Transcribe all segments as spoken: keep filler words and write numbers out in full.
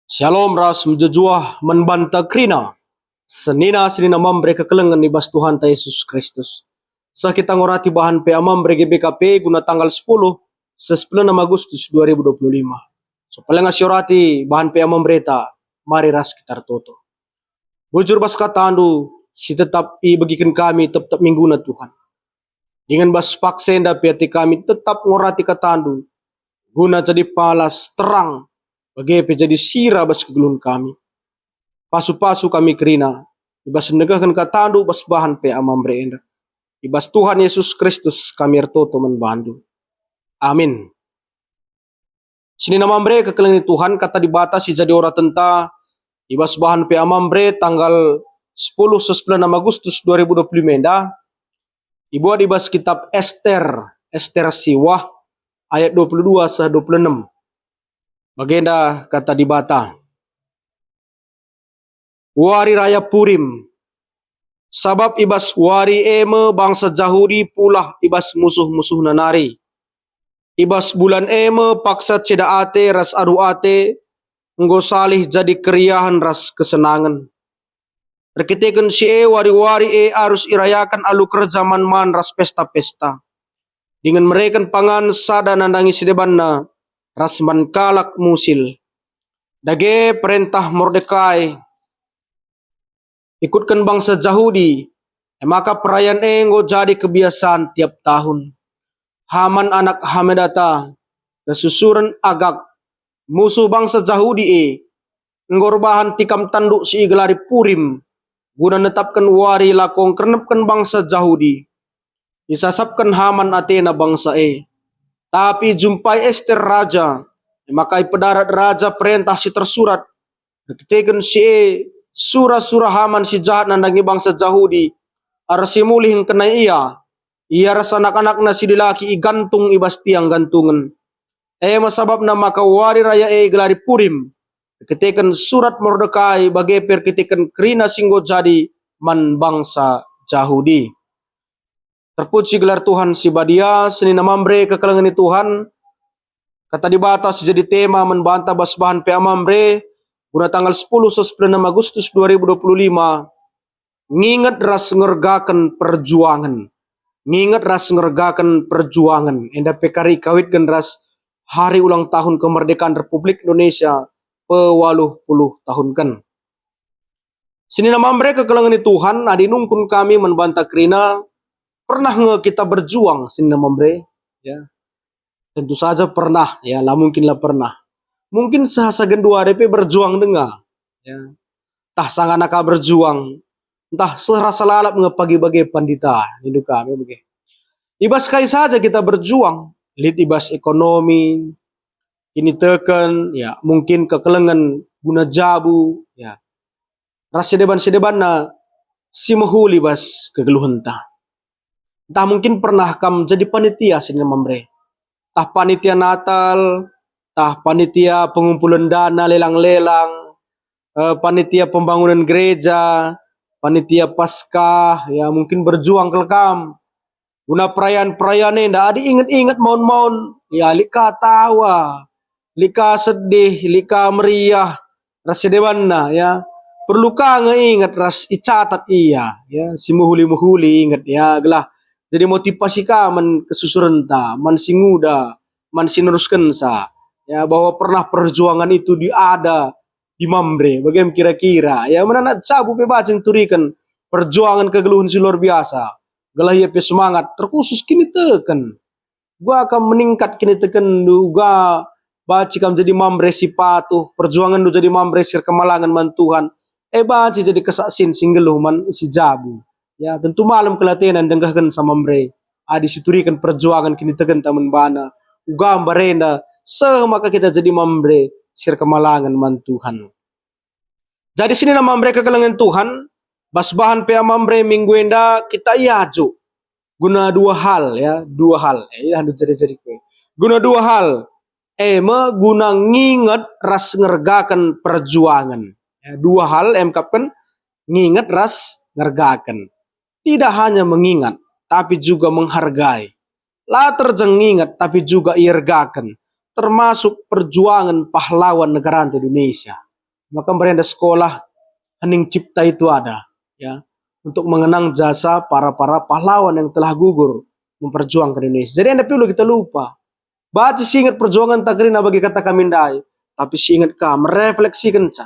Shalom ras mejuah-juah man banta kerina. Senina-senina Mamre kekelengen i bas Tuhanta Yesus Kristus. Seh kita ngorati bahan P A Mamre G B K P guna tanggal sepuluh, sepuluh Agustus dua ribu dua puluh lima. Supaya ngasi orati bahan P A Mamreta, mari ras kita ertoto. Bujur bas katandu, si tetap ibegiken kami tep-tep mingguna Tuhan. Dingen bas paksa enda pe ate kami tetap ngorati katandu, guna jadi palas terang, bage pe jadi sira bas kegeluhen kami. Pasu-pasu kami kerina, i bas nengkehken katandu bas bahan P A Mamre enda. I bas Tuhan Yesus Kristus kami ertoto man bandu. Amin. Senina Mamre kekelengen Tuhan, kata Dibata si jadi oratenta i bas bahan P A Mamre tanggal sepuluh, sepuluh Agustus dua ribu dua puluh lima enda, ibuat i bas kitab Ester, Ester siwah, ayat dua puluh dua seh dua puluh enam. Bagenda kata Dibata. Wari Raya Purim. Sabap i bas wari e me bangsa Jahudi pulah i bas musuh-musuhna nari. I bas bulan e me paksa ceda ate ras aru ate enggo salih jadi keriahen ras kesenangen. Erkiteken si e, wari-wari e arus irayaken alu kerja man-man ras pesta-pesta, dingen mereken pangan sada nandangi si debanna ras man kalak musil. Dage perentah Mordekai ikutken bangsa Jahudi, e maka perayan e enggo jadi kebiasan tiap tahun. Haman anak Hamedata, kesusuren Agag, musuh bangsa Jahudi e, enggo erbahan tikam tanduk si igelari Purim, guna netapken wari lako ngkernepken bangsa Jahudi. Isasapken Haman atena bangsa e. Tapi jumpai Ester raja, e maka ipedarat raja perentah si tersurat. Erkiteken si e, sura-sura Haman si jahat nandangi bangsa Jahudi, arah si mulih ngkenai ia. Ia ras anak-anakna si dilaki igantung i bas tiang gantungen. E me sabapna maka wari raya e igelari Purim, erkiteken surat Mordekai, bage pe erkiteken kerina si enggo jadi man bangsa Jahudi. Terpuji gelar Tuhan si badia, senina Mamre kekelengen Tuhan. Kata Dibata si jadi tema man banta bas bahan P A Mamre, guna tanggal sepuluh seh sepuluh Agustus dua ribu dua puluh lima, nginget ras ngergaken perjuangen. Nginget ras ngergaken perjuangen. Enda pe kari ikawitken ras hari ulang tahun kemerdekaan Republik Indonesia pewaluh puluh tahunken. Senina Mamre kekelengen Tuhan, adi nungkun kami man banta kerina, pernah nge kita berjuang, senina Mamre? Ya. Tentu saja pernah, ya, la mungkin la pernah. Mungkin seh asa genduari pe berjuang denga. Ya. Ntah sangana ka berjuang, ntah seh rasa lalap nge pagi bage pandita, nindu kami bage. I bas kai saja kita berjuang, lit i bas ekonomi, kiniteken, ya, mungkin kekelengen guna jabu, ya. Ras sideban-sidebanna si mehuli bas kegeluhenta. Ntah mungkin pernah kam jadi panitia senina Mamre. Ntah panitia Natal, ntah panitia pengumpulen dana lelang-lelang, eh, panitia pembangunan gereja, panitia Paskah, ya, mungkin berjuang kal kam. Guna perayaan-perayaan enda, adi inget-inget maun-maun, ya, lit ka tawa, lit ka sedih, lit ka meriah, ras sidebanna, ya. Perlu ka nge inget ras icatat ia, ya, si mehuli-mehuli inget, ya, gelah jadi motivasi ka man kesusurenta, man si nguda, man si neruskenca, ya, bahwa pernah perjuangan itu diada di Mamre, bage me kira-kira. Ya, man anak jabu pe banci ituriken perjuangan kegeluhen si luar biasa. Gelah ia pe semangat, terkhusus kiniteken. Uga kam meningkat kinitekenndu, uga banci kam jadi Mamre si patuh, perjuangenndu jadi Mamre si erkemalangen man Tuhan. E banci jadi kesaksin si nggeluh man si jabu. Ya, tentu malem kal atena ndengkehkenca Mamre. Adi situriken perjuangan kinitekenta man bana, uga mbarenda, seh maka kita jadi Mamre si erkemalangen man Tuhan. Jadi senina Mamre kekelengen Tuhan, bas bahan P A Mamre minggu enda kita iajuk guna dua hal, ya, dua hal. Ya, idahndu jari-jari kue. Guna dua hal, e me guna nginget ras ngergaken perjuangen. Ya, dua hal e me kap kan, nginget ras ngergaken. Tidak hanya mengingat, tapi juga menghargai. La terjeng nginget, tapi juga iergaken, termasuk perjuangan pahlawan negaranta Indonesia. Maka mberenda sekolah Hening Cipta itu ada, ya, untuk mengenang jasa para-para pahlawan yang telah gugur memperjuangkan Indonesia. Jadi enda pe ula kita lupa. Banci si inget perjuanganta kerina bagi kata kami ndai, tapi si inget ka merefleksikenca.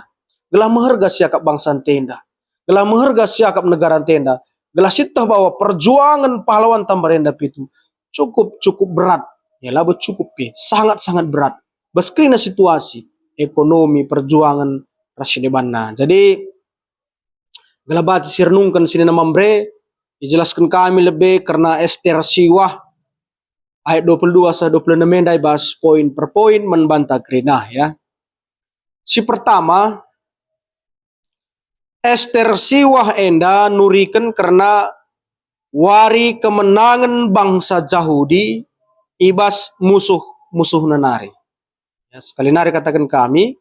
Gelah meherga siakap bangsa ntenda, gelah meherga siakap negara ntenda, gelah sieteh bahwa perjuangan pahlawan tambarenda pitu cukup, cukup berat. Ya, labo cukup pe, sangat-sangat berat. Bas kerina situasi, ekonomi, perjuangan, ras si debanna. Jadi, gelah banci si renungken si nina Mamre, ijelasken kami lebe kerna Ester siwah ayat dua puluh dua seh dua puluh enem enda ibas poin per poin man banta kerina, ya. Si pertama, Ester siwah enda nuriken kerna wari kemenangen bangsa Jahudi ibas musuh-musuhna nari. Ya, sekali nari kataken kami,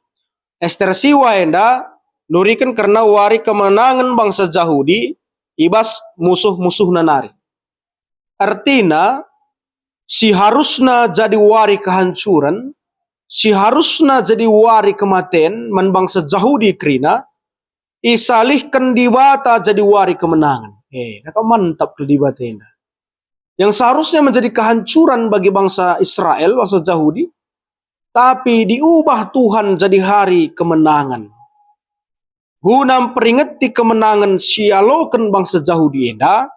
Ester siwah enda nuriken kerna wari kemenangen bangsa Jahudi ibas musuh-musuhna nari. Ertina, seharusna jadi wari kehancuren, seharusna jadi wari kematen man bangsa Jahudi kerina, isalihken Dibata jadi wari kemenangen. Eh, maka mantap kal Dibata enda. Yang seharusnya menjadi kehancuran bagi bangsa Israel, bangsa Jahudi, tapi diubah Tuhan jadi hari kemenangan. Guna mperingeti kemenangen si ialoken bangsa Jahudi enda,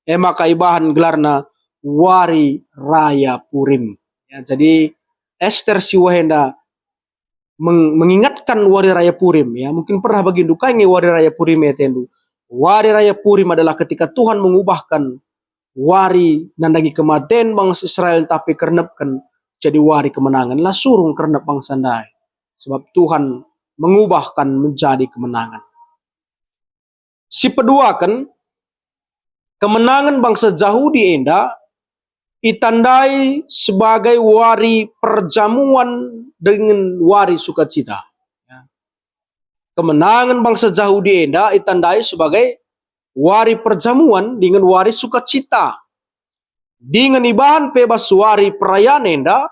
e maka ibahan gelarna Wari Raya Purim. Ya, jadi Ester siwah enda meng-, mengingatkan Wari Raya Purim, ya. Mungkin pernah bagindu kai nge Wari Raya Purim, ya, atendu. Wari Raya Purim adalah ketika Tuhan mengubahkan wari nandangi kematen bangsa Israel, tapi kernepken jadi wari kemenangen. La surung kernep bangsa ndai, sebab Tuhan mengubahkan menjadi kemenangan. Sipeduaken, kemenangen bangsa Jahudi enda itandai sebagai wari perjamuan dingen wari sukacita. Ya. Kemenangen bangsa Jahudi enda itandai sebagai wari perjamuan dingen wari sukacita. Dingen ibahan pe bas wari perayaan enda,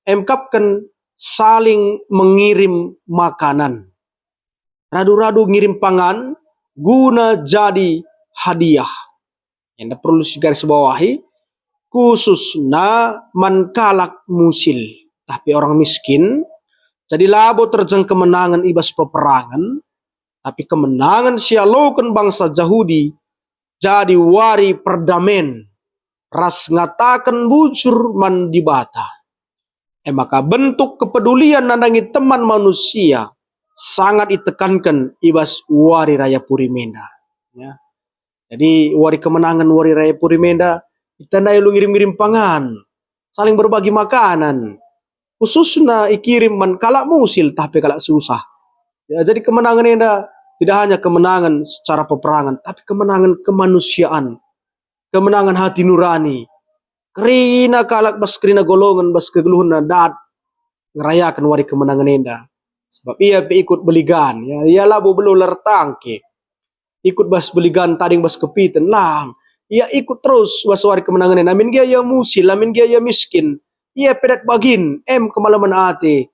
emkapken saling mengirim makanan. Radu-radu ngirim pangan guna jadi hadiah. Enda perlu sigarisbawahi, khususna man kalak musil, tah pe orang miskin. Jadi labo terjeng kemenangen i bas peperangen, tapi kemenangen si ialoken bangsa Jahudi jadi wari perdamen ras ngataken bujur man Dibata. E maka bentuk kepedulian nandangi teman manusia sangat itekanken i bas Wari Raya Purim enda. Ya. Jadi wari kemenangen Wari Raya Purim enda itandai alu ngirim-ngirim pangan, saling berbagi makanan, khususna ikirim man kalak musil tah pe kalak susah. Ya, jadi kemenangen enda tidak hanya kemenangan secara peperangan, tapi kemenangan kemanusiaan, kemenangan hati nurani. Kerina kalak bas kerina golongan bas kegeluhenna dat ngerayaken wari kemenangen enda. Sebab ia pe ikut beligan, ya, ia labo belo la ertangke. Ikut bas beligan tading bas kepiten, lang. Ia ikut terus bas wari kemenangen enda. Amin gia ia musil, amin gia ia miskin. Ia pe dat bagin, em kemalemen ate.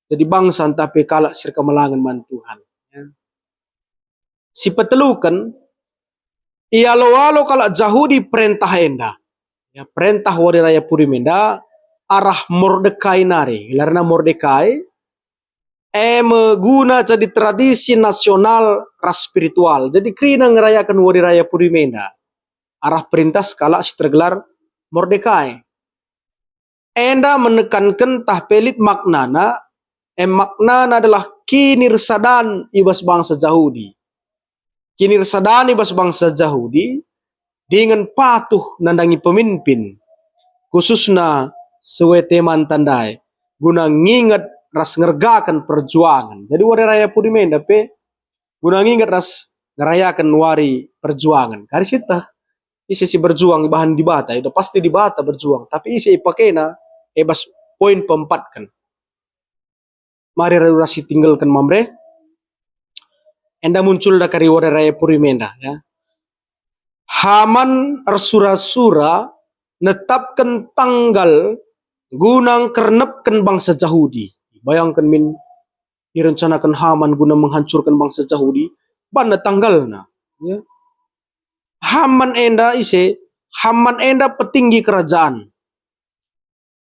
Jadi bangsa ntah pe kalak si erkemelangen man Tuhan. Ya. Sipeteluken, ialo-alo kalak Jahudi perentah enda. Ya, perentah Wari Raya Purim enda arah Mordekai nari. Gelarna Mordekai, e me guna jadi tradisi nasional ras spiritual. Jadi kerina ngerayaken Wari Raya Purim enda arah perintah sekalak si tergelar Mordekai. Enda menekanken tah pe lit maknana, e maknana adalah kinirsadan i bas bangsa Jahudi. Kinirsadan i bas bangsa Jahudi dingen patuh nandangi pemimpin, khususna sue temanta ndai, guna nginget ras ngergaken perjuangan. Jadi Wari Raya Purim enda pe guna nginget ras ngerayaken wari perjuangan. Kari sieteh, ise si berjuang ibahan Dibata, idah pasti Dibata berjuang, tapi ise ipakena, e bas poin peempatken. Mari radu ras sitinggelken Mamre. Enda munculna kari Wari Raya Purim enda, ya. Haman ersura-sura netapken tanggal guna ngkernepken bangsa Jahudi. Bayangken min, irencanaken Haman guna menghancurken bangsa Jahudi, banna tanggalna. Ya. Haman enda ise, Haman enda petinggi kerajaan.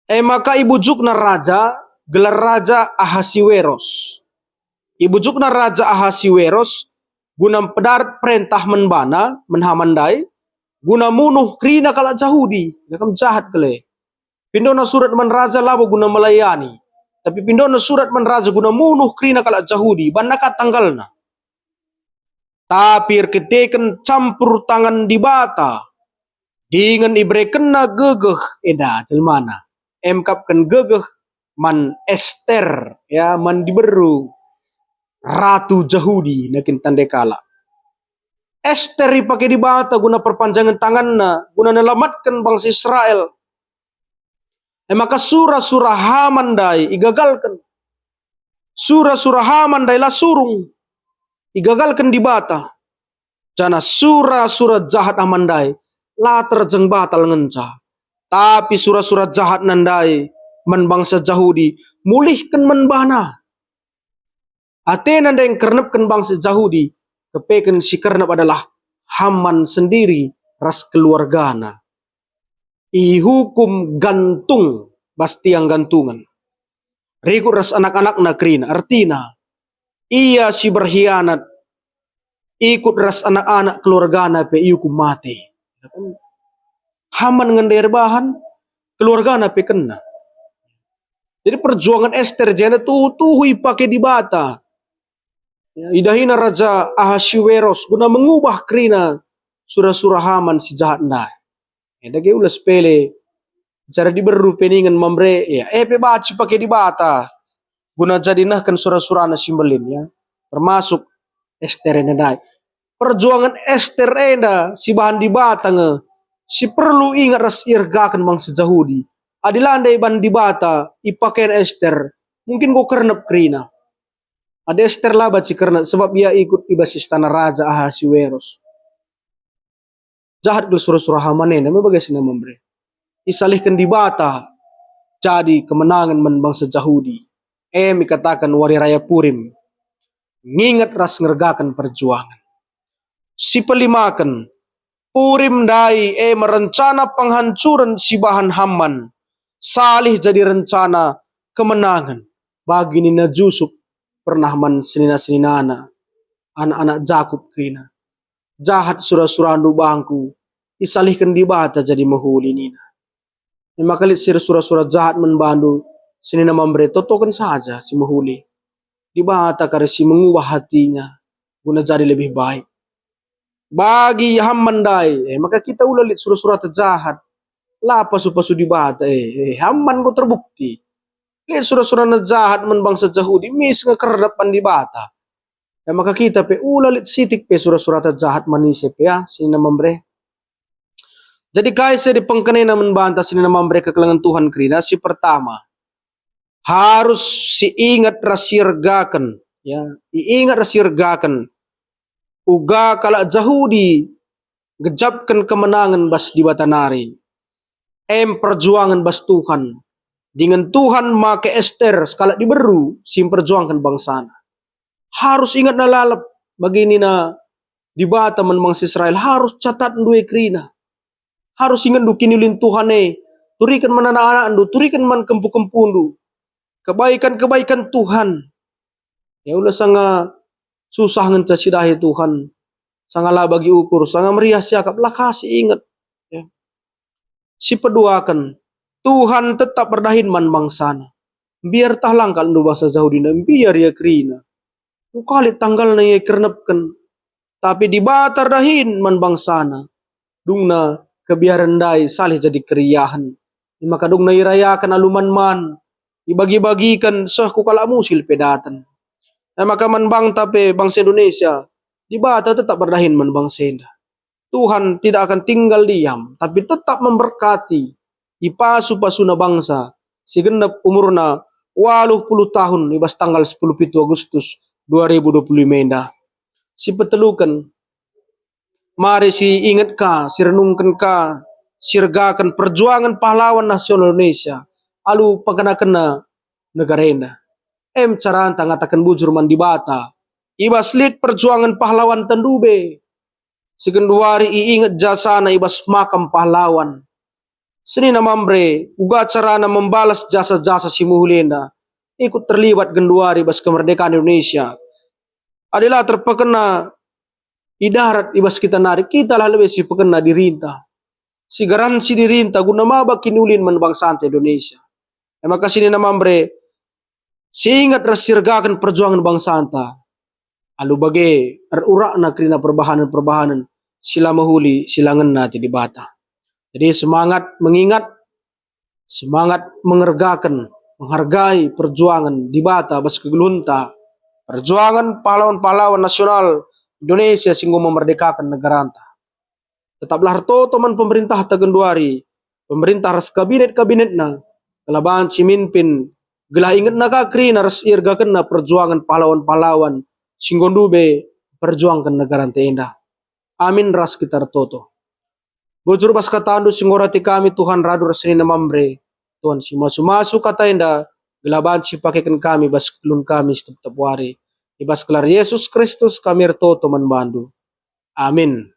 E maka ibujukna raja, gelar raja Ahasiweros. Ibujukna raja Ahasiweros guna mpedarat perentah man bana, man Haman ndai, guna munuh kerina kalak Jahudi. Ia kam jahat kal e. Pindona surat man raja labo guna melayani, tapi pindona surat man raja guna munuh kerina kalak Jahudi, banna ka tanggalna. Tapi erkiteken campur tangan Dibata, dingen iberekenNa gegeh enda jelmana, emkapken gegeh man Ester, ya, man diberu ratu Jahudi nari kin tande kalak. Ester ipake Dibata guna perpanjangen tanganNa, guna nelamatken bangsa Israel. E maka sura-sura Haman ndai igagalken. Sura-sura Haman ndai la surung, igagalken Dibata. Janah sura-sura jahat Haman ndai la terjeng batal ngenca. Tapi sura-sura jahatna ndai man bangsa Jahudi mulihken man bana. Atena ndai ngkernepken bangsa Jahudi, kepeken si kernep adalah Haman sendiri ras keluargana. Ihukum gantung bas tiang gantungen. Rikut ras anak-anakna kerina, ertina, ia si berkhianat, ikut ras anak-anak keluargana pe iukum mate. Haman nge ndai erbahan, keluargana pe kena. Jadi perjuangan Ester jenda tuhu-tuhu ipake Dibata. Ya, idahina Raja Ahasiweros guna mengubah kerina sura-sura Haman si jahat ndai. Ya, dage ula sepele, cara diberu pe ningen Mamre, ya, e pe banci pake Dibata guna jadi nehken sura-surana si mbelin, ya, termasuk Ester enda ndai. Perjuangan Ester enda sibahan Dibata nge si perlu inget ras iergaken bangsa Jahudi. Adi la ndai ibahan Dibata, ipakena Ester, mungkin enggo kernep kerina. Adi Ester la banci kernep, sebab ia ikut i bas istana Raja Ahasiweros. Jahat kal sura-sura Haman enda me bage si nina Mamre. Isalihken Dibata jadi kemenangen man bangsa Jahudi. E me ikataken Wari Raya Purim, nginget ras ngergaken perjuangan. Si pelimaken, Purim ndai e me rencana penghancuren sibahan Haman, salih jadi rencana kemenangen bagi nina Jusup pernah man senina-seninana, anak-anak Jakup kerina. Jahat sura-surandu bangku, isalihken Dibata jadi mehuli nina. E maka lit si ersura-sura jahat man bandu, senina Mamre, totoken saja si mehuli. Dibata kari si mengubah hatinya guna jadi lebih baik. Bagi Haman ndai, e maka kita ula lit sura-surata jahat. La pasu-pasu Dibata, e, e, Haman enggo terbukti. Lit sura-surana jahat man bangsa Jahudi, mis nge kerdep man Dibata. E maka kita pe ula lit sitik pe sura-surata jahat man ise pe, ya, senina Mamre. Jadi kai si jadi pengkenana man banta senina Mamre kekelengen Tuhan kerina? Si pertama, harus siinget ras siergaken, ya, iinget ras siergaken uga kalak Jahudi ngejapken kemenangen bas Dibata nari. Em perjuangen bas Tuhan. Dingen Tuhan make Ester, sekalak diberu si mperjuangken bangsana. Harus ingetna lalap bagi nina Dibata man bangsa Israel, harus catatndu e kerina. Harus ingetndu kiniulin Tuhan e. Turiken man anak-anakndu, turiken man kempu-kempundu kebaikan-kebaikan Tuhan. Ya, ula sanga susah ngenca sidahi Tuhan, sanga la bagi ukur, sanga meriah siakap, la ka si inget. Ya. Si peduaken, Tuhan tetap erdahin man bangsana. Mbiar tah lang kal ndu bangsa Jahudi enda, mbiar ia kerina. Enggo lit tanggalna ia ikernepken. Tapi Dibata erdahin man bangsana. Dungna kebiaren ndai salih jadi keriahen. E maka dungna irayaken alu man-man, ibagi-bagiken seh ku kalak musil pe daten. E maka man bangta pe bangsa Indonesia, Dibata tetap erdahin man bangsa enda. Tuhan tidak akan tinggal diam, tapi tetap memberkati. Ipasu-pasuna bangsa si genep umurna waluh puluh tahun i bas tanggal sepuluh pitu Agustus dua ribu dua puluh lima enda. Si peteluken, mari si inget ka, si renungken ka, si ergaken perjuangan pahlawan nasional Indonesia alu pengkenakenna negara enda. Em caranta ngataken bujur man Dibata, i bas lit perjuangen pahlawan tendu be. Si genduari iinget jasana i bas makam pahlawan. Senina Mamre, uga carana membalas jasa-jasa si mehuli enda, ikut terlibat genduari bas kemerdekaan Indonesia. Adi la terpekena i darat i bas kita nari, kita lah lebe si pekena dirinta, si garansi dirinta guna maba kiniulin man bangsanta Indonesia. E maka senina Mamre, si inget ras si ergaken perjuangen bangsanta. Alu bage, erurakna kerina perbahanen-perbahanen si la mehuli, si la ngena ate Dibata. Jadi semangat mengingat, semangat mengergaken, menghargai perjuangen Dibata bas kegeluhenta, perjuangen pahlawan-pahlawan nasional Indonesia si enggo memerdekaken negaranta. Tetaplah ertoto man pemerintahta genduari, pemerintah ras kabinet-kabinetna, gelah banci mimpin, gelah ingetna ka kerina ras iergakenna perjuangen pahlawan-pahlawan si enggo ndube perjuangken negaranta enda. Amin ras kita ertoto. Bujur bas katandu si enggo rati kami, Tuhan, radu ras senina Mamre. Tuhan, si masu-masu kata enda, gelah banci ipakeken kami bas kegeluhen kami si tep-tep wari. I bas gelar Yesus Kristus kami ertoto man bandu. Amin.